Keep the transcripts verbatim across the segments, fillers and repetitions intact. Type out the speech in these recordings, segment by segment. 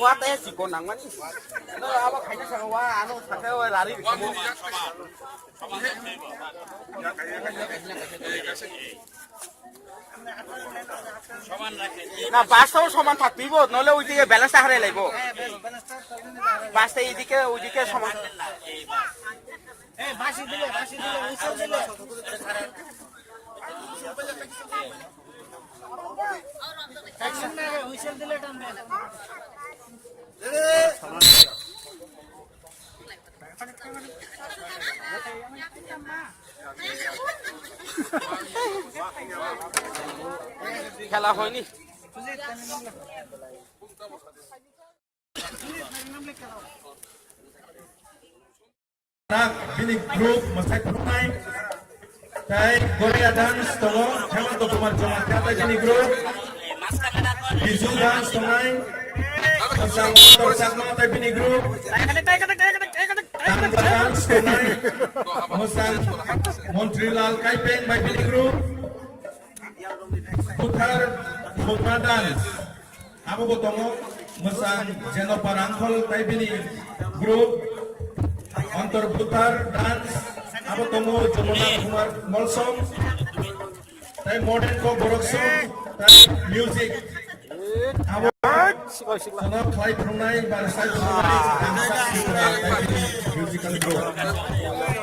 Wa te chikon nangmani. Abo khaina saka wa ano saka wa lari. Na, bus to soman thakpibo, nole ui dige balance ta harai laibo. Bus to idike, uidike soman. Khela hoyni. Bini group mwsai phunuknai. Tai Goria dance tongo, Hemanta Kumar Jamatia tai bini group. Biju dance tongnai. Mwsang Uttar Chakma tai bini group. Tangba dance tongnai. Mwsang Montri Lal Kaipeng bai bini group. Buthar Khotma dance. Abo bo tongo mwsang Jeno Parangkhol tai bini group Antor Buthar dance. Abo tongo Jomona Kumar Molsom tai modern ko borok song tai music. Abo kono khlai phunuknai ba sai phunuknai dance Tripura tai bini musical group.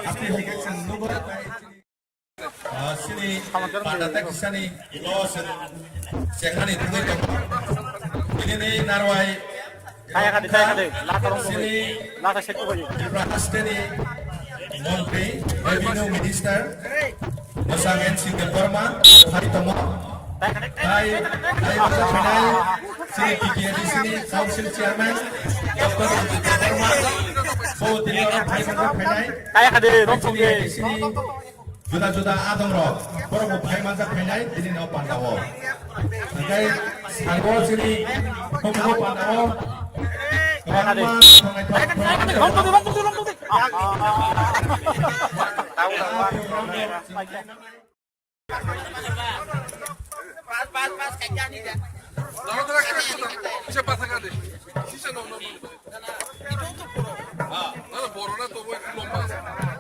Apni hai khe chwng nugo tai Ah, sini pada tak kisani lo sen sekhani thangwi tongo. Ini ni narwai. Kaya kade, kaya kade. Lata rong sini. Lata sekko koi. Tripura State ni Montri, Revenue Minister, Mwsang N C Debbarma, hai tongo. Hai, hai, hai, sini T T A D C ni Council Chairman, Doctor Debbarma, bo tini orang hai mana hai. Kaya kade, rong song de. Sini Juda juda adongrok borokbo phai manjak phainai tini no pandao. Hingke saibo chini bukhuk pandao kwbangma tongnai tok.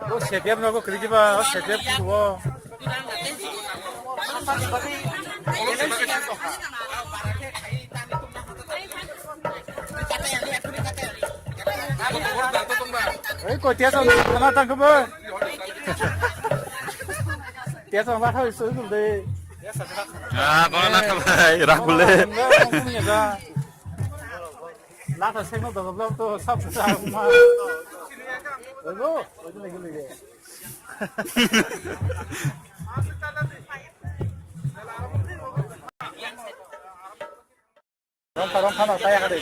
O sepiap nogo kwrwi diba, o sepiap kubo. Ei, koi tiya tong, kona tang kebo. Tiya tong, ba thau isu dul de. Ah, kona na khabai, Rahul le. Lata sengno dogoblo to sab sa ma. Ogo, ogo lagi lagi. Rongkha rongkha no taya kade.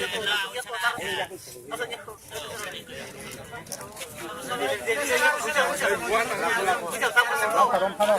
Rongkha rongkha no.